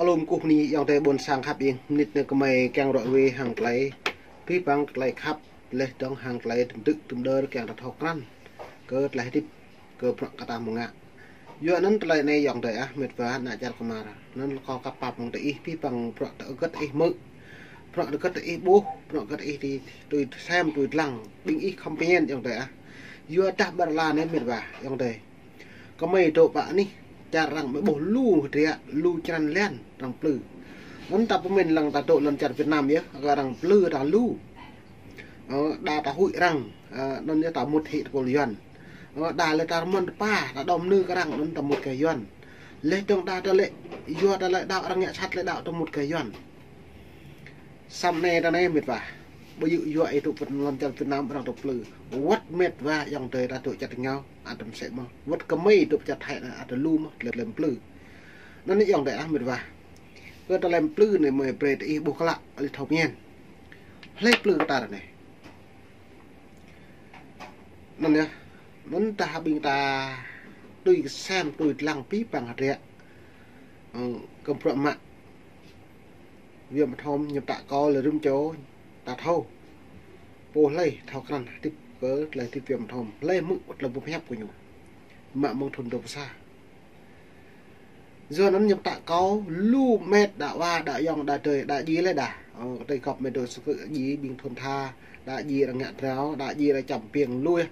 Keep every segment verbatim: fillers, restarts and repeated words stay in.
Lŏm kơkuh bơni ayŏng adơi ƀôn sang khăp ing, mơnit anai gơmơi kiăng ră ruai hăng tơlơi abih bang tơlơi khăp, laih dơ̆ng hăng tơlơi tơdŭk tơdơr kiăng ta thâo krăn kơ tơlơi hơdip, kơ bruă kơ ta mơ̆ng ngă. Yua anŭn tơlơi anai ayŏng adơi ah, met wa ană čar kơmar. Anŭn kâo kăp pap mơ̆ng tơ ih abih bang bruă tơ hơget ih hmư̆, bruă tơ hơget ih ƀuh, bruă tơ hơget ih tui, tui sem, tui lăng, ƀing ih khŏm pơñen ayŏng adơi ah. Yua dah ƀơi lŏn anai met wa ayŏng adơi. Gơmơi dŏ pơ anih, čar arăng mơ̆ ƀuh lu hơdră, lu črăn lan arăng plư. Anŭn ta pơmĭn lăng ta dŏ lŏn čar Việt Nam yơh, kơ arăng plư ta lu. Ơ, đa ta huĭ arăng, ơ, anŭn yơh ta mŭt hĭ tơpul Yuan. Ơ, đa lĕ ta rơmơn rơpa, ta đom nư kơ arăng, anŭn ta mŭt kơ Yuan. Laih dơ̆ng đa ta lĕ, yua ta lĕ đaŏ arăng ngă sat lĕ đaŏ ta mŭt kơ Yuan. Samơ̆ anai ta anai met wa. Ƀu djơ̆ yua ih dŏ pơ lŏn čar Việt Nam arăng dŏ plư. Wơ̆t met wa ayŏng adơi ta dŏ čar tơngao, ăt tơm sĕ mơ̆. Wơ̆t gơmơi dŏ pơ čar Thái anai ăt lu mơ̆, lĕ lĕ plư. Anŭn ayŏng adơi ah met wa. Kơ tơlơi plư anai mơi brơi tơ ih ƀuh klă, ih thâo pơñen. Hlơi plư kơ ta ră anai. Anŭn yơh. Anŭn ta ƀing ta tui kơ sem, tui lăng abih bang hơdră. Ơ, kơ bruă mă. Wia Mơthom ñu pơtă kâo lĕ rĭm čô ta thâo. Pô hlơi thâo krăn hơdip kơ tơlơi hơdip Wia Mơthom. Hlơi hmư̆ tơlơi pơhiăp kơ ñu. Mă mơ̆ng thŭn dua pluh sa. Yua anŭn ñu pơtă kâo lu met đa wa, đa ayŏng, đa adơi, đa djai lĕ đa. Ơ, kơ tơlơi gŏp met dŏ sơkư̆ djai ƀing thŭn tha, đa djai arăng ngă drao, đa djai arăng čăm piêng lu yơh.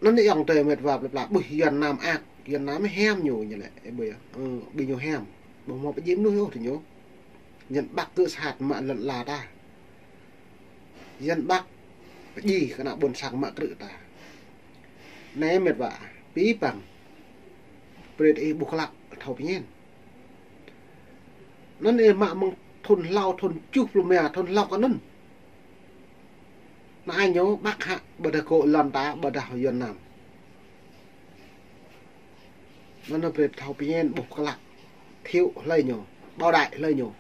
Anŭn ayŏng adơi met wa plơi pla, ƀuh Yuan Nam ăt, Yuan Nam hiam ñu ñu lĕ, ơ, ƀơi, ơ, ƀing ñu hiam. Ƀu hmâo pơjing mơnuih ôh tơ ñu. Yuan Bắc kơ sat mă lŏn ala ta. Yuan Bắc pơjing kơ ană ƀôn sang mă krư̆ ta. Anai met wa, abih bang. Brơi tơ ih ƀuh klă, thâo pơñen. Anŭn ih mă mơ̆ng thŭn hlâo, thŭn tơjuh pluh rơma, thŭn hlâo kơ anŭn. Anai ñu Bắc hă, ƀôdah gŏ lŏn ta, ƀôdah Yuan Nam. Anŭn brơi thâo pơñen ƀuh klă. Thiệu hlơi ñu, Bảo Đại hlơi ñu.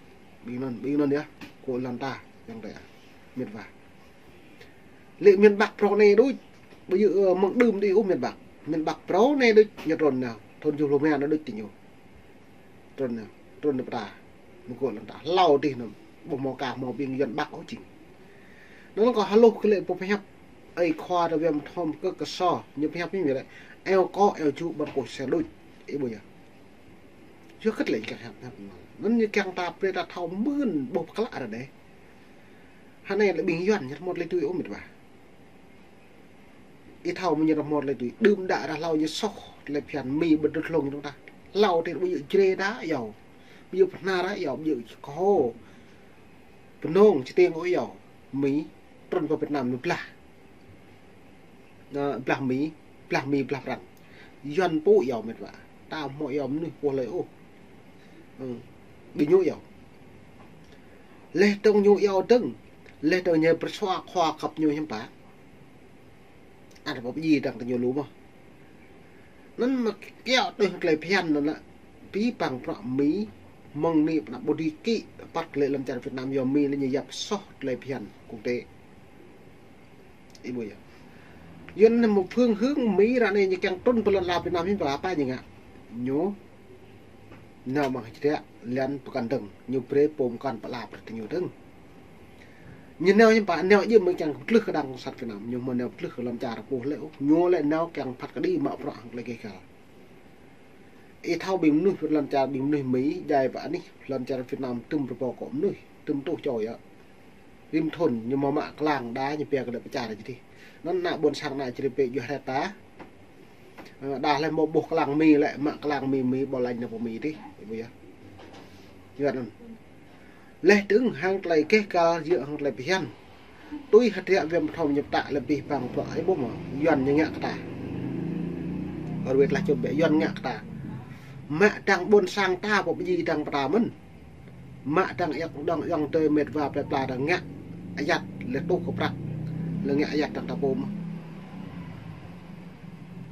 Ƀing anŭn, ƀing anŭn yơh, gŏ lŏn ta, ayŏng adơi ah. Met wa. Lĕ miền Bắc phrâo anai đôč, ƀu djơ̆, ơ, mơ̆ng đưm đĭ ôh miền Bắc. Miền Bắc phrâo anai đôč, ñu trŭn nao, thŭn tơjuh pluh rơma anŭn đôč tơ ñu. Trŭn nao, trŭn nao pơ ta. Mơ̆ng gŏ lŏn ta. Hlâo adih anŭn, ƀu hmâo kah hmâo ƀing Yuan Bắc ôh jing. Anŭn kâo hluh kơ lĕ pô pơhiăp, ơi khua ta Wia Mơthom kơ kơso, ñu pơhiăp ñu lĕ, eo kŏ, eo jŭ, ƀơ̆n kôh se đôč. Ih ƀuh yơh. Yua hơget lĕ ñu kiăng hiăp, hiăp anŭn. Anŭn ñu kiăng ta brơi ta thâo mơ̆n ƀuh pơklă ră anai. Hơnai lĕ ƀing Yuan ñu rơmut lĕ tui ôh met wa. Ih thâo mơ̆ ñu rơmut lĕ tui. Đưm đă ră hlâo ñu soh tơlơi phiăn Mi ƀu dŏ hlŏng ñu dơ̆ng tah. Hlâo tơl ƀu djơ̆ Jrai đa yơh. Ƀu djơ̆ Bahnar đa yơh, ƀu djơ̆ Kơho. Pơnông čơtiêng ôh yơh. Mi trŭn pơ Việt Nam ñu blah. Ơ, blah Mi, blah Mi, blah Prăng. Yuan pô yơh met wa. Ta hmâo yơh mơnuih pô hlơi ôh. Ơ, ƀing ñu yơh. Laih dơ̆ng ñu yơh dơ̆ng. Laih dơ̆ng ñu pơsua khua khăp ñu hiư̆m pă. Ăt pơjing dơ̆ng tơ ñu lu mơ̆. Anŭn mơ̆ kiaŏ tui tơlơi phiăn anŭn lĕ. Abih bang bruă Mi, mơ̆ng anai pơ anăp ƀu dưi kĭ, păt kơ lĕ lŏn čar Việt Nam yơh Mi lĕ ñu yap soh tơlơi phiăn quốc tế. Ih ƀuh yơh. Yuan anŭn mơ̆ phương hướng Mi ră anai ñu kiăng trŭn pơ lŏn ala Việt Nam hiư̆m pă ñu ngă. Ñu nao mơ̆ng hơdră lŏn pơkŏn dơ̆ng, ñu brơi pô mơkŏn pơala brơi tơ ñu dơ̆ng. Ñu nao hiư̆m pă, nao jing mơ̆ng kiăng pơtlưh kơ đảng cộng sản Việt Nam, ñu hmâo nao pơtlưh kơ lŏn čar pô lĕ ôh, ñu lĕ nao kiăng phat kơđi mă bruă hăng tơlơi gêh gal. Ih thâo ƀing mơnuih pơ lŏn čar ƀing mơnuih Mi, djai pơ anih lŏn čar Việt Nam tơm rơbâo kŏ mơnuih, tơm tuh čô yơh. Rĭm thŭn ñu hmâo mă klang đa ñu pia kơ lĕ pơčar čih dih. Anŭn ană ƀôn sang ană čri pê juh ret ta. Ơ, đa lĕ hmâo ƀuh klang Mi lĕ, mă klang Mi, Mi ƀu laĭ nao pơ Mi dih. Ih ƀuh yơh. Yua anŭn. Laih dơ̆ng hăng tơlơi gêh gal, yua hăng tơlơi phiăn. Tui hơdră Wia Mơthom ñu pơtă lĕ abih bang bruă ih ƀuh mơ̆, Yuan ñu ngă kơ ta. Kơ ruai tơlơi čum ƀĕ Yuan ngă kơ ta. Mă dơ̆ng ƀôn sang ta pơjing dơ̆ng pơ ta mơ̆n. Mă dơ̆ng ayŏng, dơ̆ng ayŏng adơi met wa plơi pla dơ̆ng ngă ayăt lĕ tuh kơ prăk. Lĕ ngă ayăt dơ̆ng ta pô mơ̆.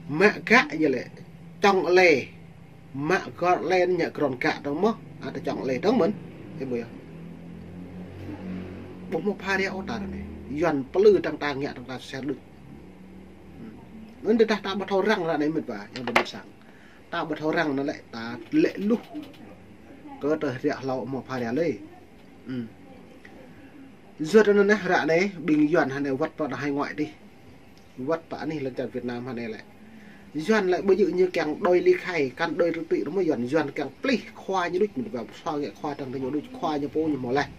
Mă gak yơh lĕ. Čŏng lĕ. Mă gor len ñu krŏn gak dơ̆ng mơ̆. Ăt čŏng lĕ dơ̆ng mơ̆n. Ih ƀuh yơh. Ƀu hmâo pha ră ôh ta ră anai. Yuan plư dơ̆ng ta ngă dơ̆ng ta sel đôč. Anŭn tơdah ta ƀu thâo răng ră anai met wa, ayŏng adơi ƀôn sang. ta ƀu thâo răng anŭn lĕ, ta lĕ luh kơ tơlơi ră hlâo hmâo pha ria lĕ. Ư. Yua anŭn anai ră anai ƀing Yuan hơnai wơ̆t pơ hai ngoại tih. Wơ̆t pơ anih lŏn čar Việt Nam hơnai lĕ. Yuan lĕ ƀu djơ̆ ñu kiăng đòi ly khai, kăn đòi tự trị rơmô Yuan, Yuan kiăng plih khua ñu đôč, mĭt wa, sua ngă khua tăng tơ ñu đôč, khua ñu pô ñu hmâo laih.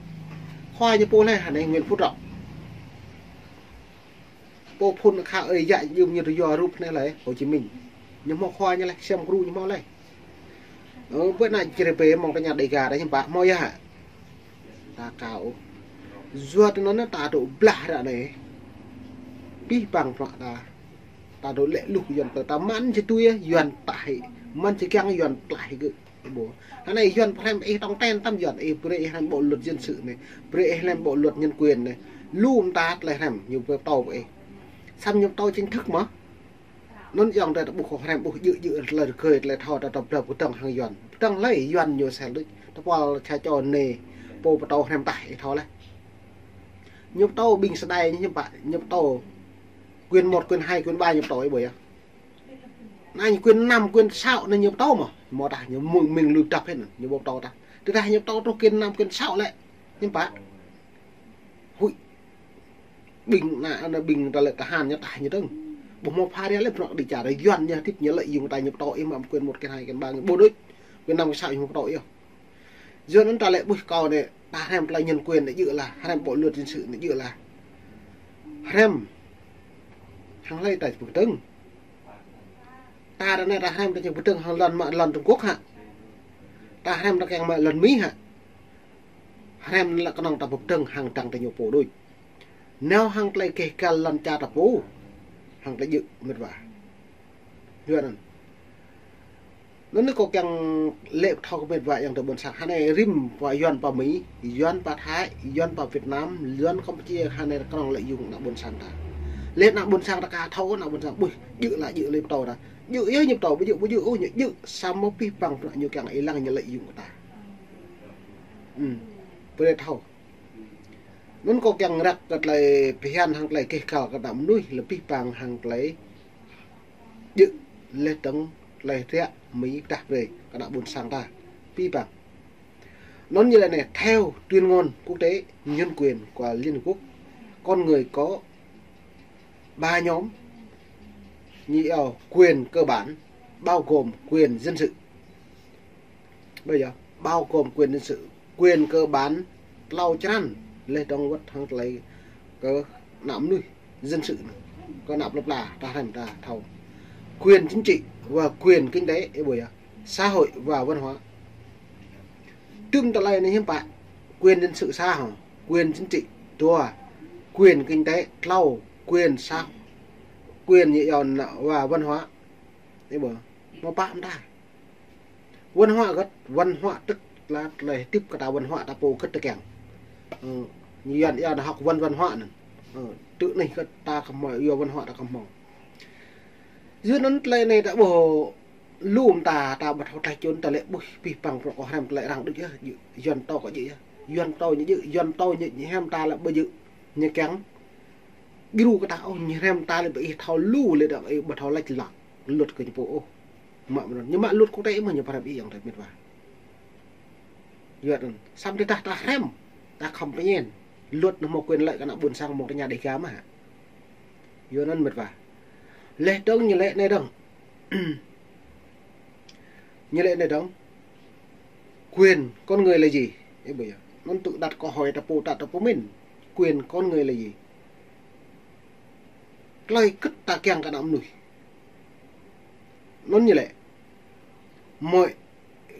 Khua ñu pô laih hơnai Nguyễn Phú Trọng. Pô phŭn kha ơi yă yưm ñu tơ yua rup anai lĕ Hồ Chí Minh. Ñu hmâo khua ñu laih, Xiêm Gru ñu hmâo laih. Ơ, ƀơi anai čơrê bê mơ̆ng tơña Đêga đa hiư̆m pă hmâo yơh hă. Ta kâo. Yua anŭn anai ta dŏ blah ră anai. Pih pang prăk ta. Ta dŏ lĕ luh Yuan tơ ta mơ̆n či tui Yuan tah hĭ. Mơ̆n či kiăng Yuan tah hĭ gơ̆. Ƀu. Hơnai Yuan pơhrăm ih tong ten tăm Yuan ih brơi ih hrăm bộ luật dân sự anai. Brơi ih hrăm bộ luật nhân quyền anai. Lu mơta tơlơi hrăm ñu brơi pơtô ih. Samơ̆ ñu pơtô chính thức mơ̆. Anŭn yơh tơlơi ta ƀuh kơ hrăm ƀuh djơ̆ djơ̆ tơlơi rơgơi tơlơi thâo ta tơlơi pơdơ̆ng hăng Yuan. Pơdơ̆ng lĕ Yuan ñu sel đôč. Tơpul ča čô anai pô pơtô hrăm tah ih thâo laih. Ñu pơtô ƀing sơdai ñu hiư̆m pă, ñu pơtô quyền một, quyền hai, quyền ba ñu pơtô ih ƀu yơh. Anai quyền năm, quyền sáu anai ñu pơtô mơ̆. Mơ̆ tah ñu mơ̆ng mơ̆ng lui dăp hĭ anŭn, ñu ƀu pơtô tah. Tơdah ñu pơtô truh quyền năm, quyền sáu lĕ. Hiư̆m pă. Huĭ. Ƀing anai, anai ƀing ta lĕ tơhan ñu tah ñu tơ̆ng. Ƀu hmâo pha ria lĕ prăk đĭ čar Yuan ñu hơdip ñu lĕ yŭng ta ñu pơtô ih mă quyền một, quyền hai, quyền ba ñu ƀu đôč. Quyền năm, quyền sáu ñu pơtô ih. Yua anŭn ta lĕ ƀuh kâo anai, ta hrăm tơlơi nhân quyền anai djơ̆ lah, hrăm bộ luật dân sự anai djơ̆ lah. Hrăm. Hăng hlơi ta pơdơ̆ng. Ta ră anai ta hrăm ta čang pơdơ̆ng hăng lŏn mă lŏn Trung Quốc hă. Ta hrăm ta kiăng mă lŏn Mi hă. Hrăm lĕ kơnơ̆ng ta pơdơ̆ng hăng dăng tơ ñu pô đôč. Nao hăng tơlơi keh kal lŏn čar ta pô. Hăng tơlơi djơ̆ mĭt wa. Yua anŭn. Anŭn anai kâo kiăng lĕ pơthâo kơ mĕt wa ayŏng adơi ƀôn sang. Hơnai rĭm pơ Yuan pơ Mi, Yuan pơ Thái, Yuan pơ Việt Nam, Yuan Campuchia, hơnai kơnơ̆ng lĕ yŭng ană ƀôn sang ta. Lĕ ană ƀôn sang ta ka thâo, ană ƀôn sang ƀuh, djơ̆ lah djơ̆ lĕ pơtô ta. Djơ̆ yơh ñu pơtô, ƀu djơ̆, ƀu djơ̆, ôh ñu djơ̆, samơ̆ pih pang prăk ñu kiăng ih lăng ñu lĕ yŭng kơ ta. Ư. Brơi thâo. Anŭn kâo kiăng răk kơ tơlơi phiăn hăng tơlơi keh kal kơ ană mơnuih, lĕ pih pang hăng tơlơi djơ̆ lĕ tơ̆ng tơlơi ră Mi pơdah brơi kơ ană ƀôn sang ta. Pih pang. Anŭn ñu lĕ anai, theo tuyên ngôn quốc tế nhân quyền của Liên Hợp Quốc, con người có ba nhóm, ñu iâu quyền cơ bản, bao gồm quyền dân sự. Bây giờ, bao gồm quyền dân sự, quyền cơ bản, tlâo črăn, lĕ dŏng wơ̆t hăng tơlơi kơ ană mơnuih, dân sự, kơ ană plơi pla, ta hrăm ta thâo. Quyền chính trị và quyền kinh tế, ih ƀuh yơh, xã hội và văn hóa. Tơm tơlơi anai hiư̆m pă, quyền dân sự sa hŏ, quyền chính trị dua, quyền kinh tế tlâo, quyền xã, quyền ñu iâu anŭn và văn hóa. Ih ƀuh, hmâo pă mơta. Văn hóa gơ̆t, văn hóa tức là tơlơi hơdip kơ ta văn hóa ta pô gơ̆t tơkeng. Ơ, ñu Yuan iâu anŭn học vấn văn hóa anŭn. Ơ, tơ anih gơ̆t ta khŏm hmâo, iâu văn hóa ta khŏm hmâo. Yua anŭn tơlơi anai ta ƀuh lu mơta ta ƀu thâo tlaih čun ta lĕ ƀuh pih pang prăk kơ hrăm tơlơi arăng đôč yơh, Yuan pơtô kơ djơ̆ yơh. Yuan pơtô ñu djơ̆, Yuan pơtô ñu, ñu hrăm ta lĕ ƀu djơ̆. Ñu kiăng djru kơ ta ôh, ñu hrăm ta lĕ ƀu ih thâo lu lĕ đah ih ƀu thâo lač lăk. Luật kơ ñu pô ôh. Mă mơ̆n. Ñu mă luật quốc tế mơ̆ ñu pơhrăm ih ayŏng adơi mĕt wa. Yua anŭn. Samơ̆ tơdah ta hrăm, ta khŏm pơñen. Luật anŭn hmâo quyền lợi kơ ană ƀôn sang mơ̆ng tơña Đêga mơ̆ hă. Yua anŭn mĕt wa. Lĕ dŏng ñu lĕ anai dŏng. Ñu lĕ anai dŏng. Quyền con người là gì? Ih ƀuh yơh. Anŭn tŭ đặt câu hỏi ta pô ta ta pơmĭn. Quyền con người là gì? Tơlơi gơ̆t ta kiăng kơ ană mơnuih. Anŭn ñu lĕ. Mọi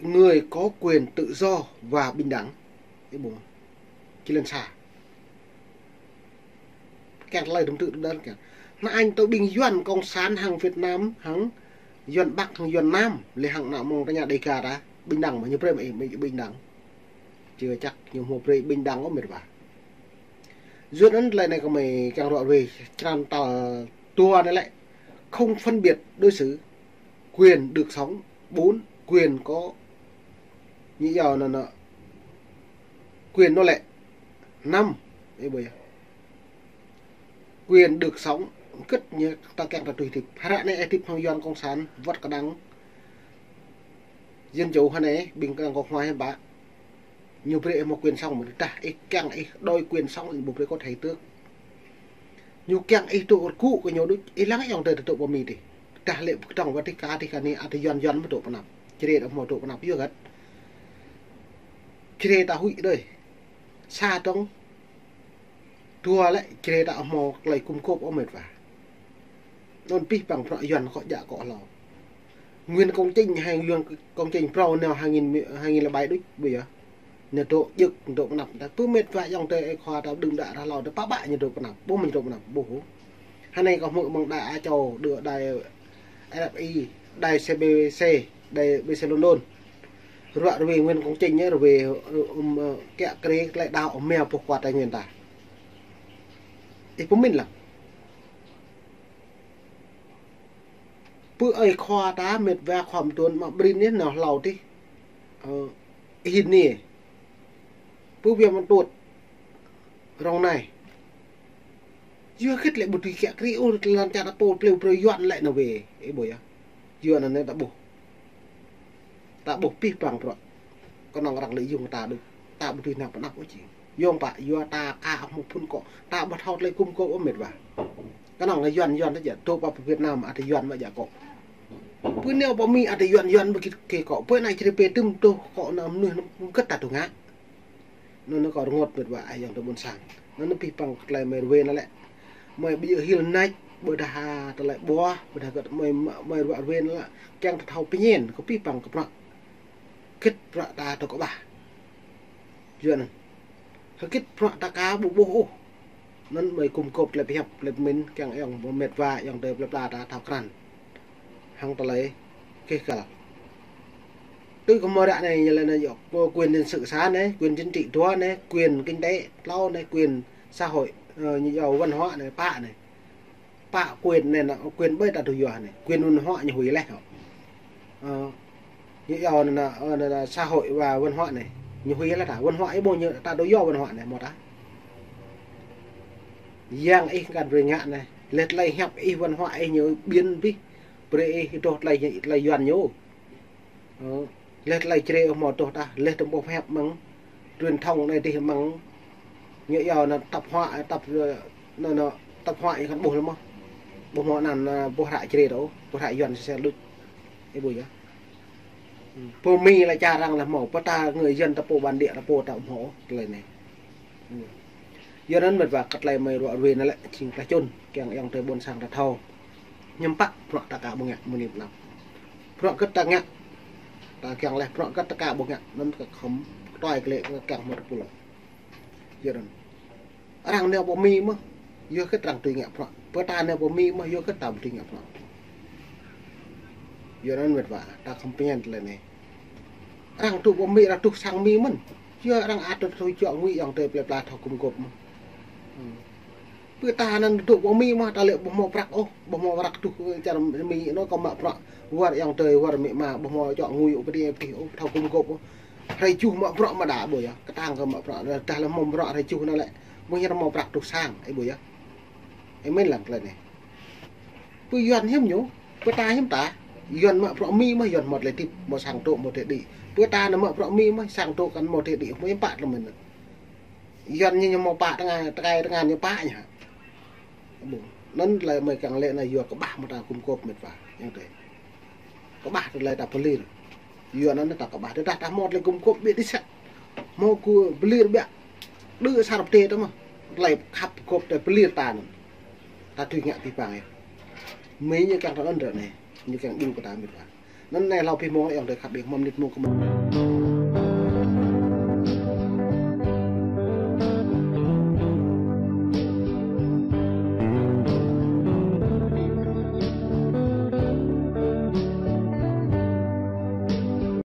người có quyền tự do và bình đẳng. Ih ƀuh. Či lŏn sa. Kiăng tơlơi dŭm tŭ tŭ đơr kiăng. Anai anh tơ ƀing Yuan Cộng sản hăng Việt Nam, hăng Yuan Bắc, hăng Yuan Nam, lĕ hăng ană mơ̆ng tơña Đêga ta, bình đẳng mơ̆ ñu brơi mơ̆ ih, bình đẳng. Či čăk ñu hmâo brơi bình đẳng ôh mĕt wa. Yua anŭn tơlơi anai kơ mơi kiăng ră ruai, črăn tal dua anai lĕ, không phân biệt đối xử, quyền được sống, bốn, quyền có, ñu iâu anŭn, quyền nô lệ, năm, ih ƀuh yơh. Quyền được sống, gơ̆t ñu ta kiăng ta tui hơdip. Hră anai ih hơdip hăng Yuan Cộng sản, wơ̆t kơđăng Dân chủ hơnai, ƀing kơnơ̆ng kơ hmua hơnai ƀă. Ñu brơi ih mơ̆ quyền sống mơ̆, tơdah ih kiăng ih đòi quyền sống, ih ƀu brơi kơ thầy tước. Ñu kiăng ih tŭ rơgŭ kơ ñu đôč, ih lăng ayŏng adơi tŭ pơ Mi tih. Tơdah lĕ pơkơdơ̆ng wơ̆t tih ka tih ka ni, ăt tơ Yuan Yuan mơ̆ tŭ pơ anăp. Čơrê ta hmâo tŭ pơ anăp yơh găt. Čơrê ta huĭ đơi. Sa tong. Dua lĕ, čơrê ta hmâo tơlơi gum gôp ôh met wa. Anŭn pih păng bruă Yuan kơ djă kơ hlâo. Nguyễn Công Chính hay Nguyễn Công Chính phrâo nao hai nghìn, hai nghìn lẻ bảy đôč, ƀu yơh. Ñu dŏ jơk, dŏ pơ anăp. Ta pơmĭn met wa ayŏng adơi ơi khua ta đưm đă ră hlâo, ta pơƀă ñu dŏ pơ anăp. Ƀu mơ̆n dŏ pơ anăp, ƀu. Hơnai kơ hmư̆ mơ̆ng đài Á Châu, đài R F I, đài C B C, đài B C London. Ruă rơwe Nguyễn Công Chính ñu rơwe, ưm, kiă kriê tơlơi đaŏ mơ̆ pơ khua Tây Nguyên ta. Ih pơmĭn lăng. Pơ ơi khua ta met wa khua mơtuan mă brin ñu nao hlâo tih. Ơ, hin ni. Pơ wia mơtuan. Rong nai. Yua khĭt lĕ ƀu tui kiă kriê ôh, lŏn čar ta pô tlêu brơi Yuan lĕ nao wê. Ih ƀuh yơh. Yuan anai ta ƀuh. Ta ƀuh pih păng bruă. Kơnơ̆ng arăng lĕ yŭng ta đôč. Ta ƀu tui nao pơ anăp ôh čing. Yŏng pă, yua ta ka hmâo phŭn kŏ. Ta ƀu thâo tơlơi gum gôp ôh met wa. Kơnơ̆ng lĕ Yuan Yuan tơ djă, dŏ pơ Việt Nam ăt tơ Yuan mơ̆ djă kŏ. Pơ nao pơ Mi ăt tơ Yuan Yuan mơ̆ kĭt kơ kŏ. Pơ anai čơrê pê tơm dŏ kŏ nao mơnuih nao kơt ta dŏ ngă. Anŭn kơ rơngot met wa ayŏng adơi ƀôn sang. Anŭn pih păng tơlơi mơi rơwe anai lĕ. Mơi ƀu djơ̆ hil nač, ƀôdah tơlơi ƀuah, ƀôdah gơ̆t mơi, mơi ruă rơwe anai lĕ. Kiăng ta thâo pơñen, kơ pih păng kơ bruă. Khĭt bruă ta dŏ kơƀah. Yua anŭn. Hơgĕt bruă ta ka ƀu ƀuh ôh. Anŭn mơi gum gôp tơlơi pơhiăp, tơlơi pơmĭn, kiăng ayŏng met wa, ayŏng adơi plơi pla ta thâo krăn. Hăng tơlơi keh kal. Tui kơ mơ̆ ră anai, ñu lĕ anai yơh, quyền dân sự sa anai, quyền chính trị dua anai, quyền kinh tế tlâo anai, quyền xã hội, ơ, ñu yua văn hóa anai, pă anai. Pă quyền anai, anai, quyền ƀơi ta dŏ yua anai, quyền văn hóa ñu huĭ leh hŏ. Ơ, ñu yua anai, anai, anai, xã hội và văn hóa anai, ñu huĭ leh ta, văn hóa ih ƀuh ñu ta dŏ yua văn hóa anai, mơ̆ ta. Yang ih kăn brơi ngă anai, leh tơlơi hiăp ih văn hóa ih ñu ƀiă pih, brơi ih dŏ tơlơi, tơlơi Yuan ñu. Ơ, leh tơlơi čơrê ôh mơ̆ dŏ ta, leh tơm ƀuh hiăp mơ̆ng, truyền thông anai tih mơ̆ng, ñu yua anai tap hua, tap, ơ, anai, anai, tap hua ih kăn ƀuh lĕ mơ̆. Ƀuh mơ̆ anŭn, ơ, ƀuh hră čơrê dŏ, ƀuh hră Yuan sel sel đôč. Ih ƀuh yơh. Pơ Mi lĕ čar arăng lĕ hmâo, pơ ta người dân ta pô bản địa ta pô ta hmâo, tơlơi anai. Yua anŭn met wa kơ tơlơi mơi ruă rơwe anai lĕ, jing tơlơi čun, kiăng ayŏng adơi ƀôn sang ta thâo. Hiư̆m pă, bruă ta ka ƀu ngă mơ̆ng anai pơ anăp. Bruă gơ̆t ta ngă, ta kiăng leh, bruă gơ̆t ta ka ƀu ngă, anŭn kơ khŏm tui kơ lĕ kơ kiăng mơ̆ ta pul. Yua anŭn. Arăng nao pơ Mi mơ̆, yua khĭt arăng tui ngă bruă. Pơ ta nao pơ Mi mơ̆, yua khĭt ta ƀu tui ngă bruă. Yua anŭn met wa, ta khŏm pơñen tơlơi anai. Arăng dŏ pơ Mi, arăng dŏ sang Mi mơ̆n. Yua arăng ăt tui čŏk ngui ayŏng adơi plơi pla thâo gum gôp mơ̆n. Pơ ta anŭn dŏ pơ Mi mơ̆, ta lĕ ƀu hmâo prăk ôh, ƀu hmâo prăk dŏ čar Mi anŭn kơ mă bruă. Wơr ayŏng adơi, wơr amĭ ama, ƀu hmâo čŏk ngui ôh, pơdih pơdih ôh, thâo gum gôp ôh. Hrơi juh mă bruă mơ̆ đa ƀu yơh, kơtang kơ mă bruă, tơdah lĕ hmâo bruă hrơi juh anŭn lĕ, mơ̆ hiư̆m hmâo prăk dŏ sang, ih ƀuh yơh. Ih mĭn lăng tơlơi anai. Pơ Yuan hiư̆m ñu, pơ ta hiư̆m ta. Yuan mă bruă Mi mơ̆, Yuan hmâo tơlơi hơdip, hmâo sang dŏ, hmâo tơlơi đĭ. Pơ ta anai mă bruă Mi mơ̆, sang dŏ kăn hmâo tơlơi đĭ, hmâo hiư̆m pă tơlơi mơ̆n. Yuan ñu, ñu hmâo pă tơngan, tơkai tơngan ñu pă ñu hă. Ƀu. Anŭn tơlơi mơi kiăng lĕ anai yua kơƀah mơ̆ ta gum gôp met wa, ayŏng adơi. Kơƀah tơlơi ta pơlir. Yua anŭn ta kơƀah, tơdah ta hmâo tơlơi gum gôp ƀiă đĭ sĕt. Hmâo kơ pơlir ƀiă. Đơ asar pơtê ta mơ̆. Tơlơi khăp gôp tơlơi pơlir ta anŭn. Ta tui ngă pih păng yơh. Mi ñu kiăng ta anŭn ră anai. Ñu kiăng đĭ kơ ta met wa. Anŭn anai hlâo pih mông ayŏng adơi khăp ƀing hmâo mơnit mông kơ mơ̆n.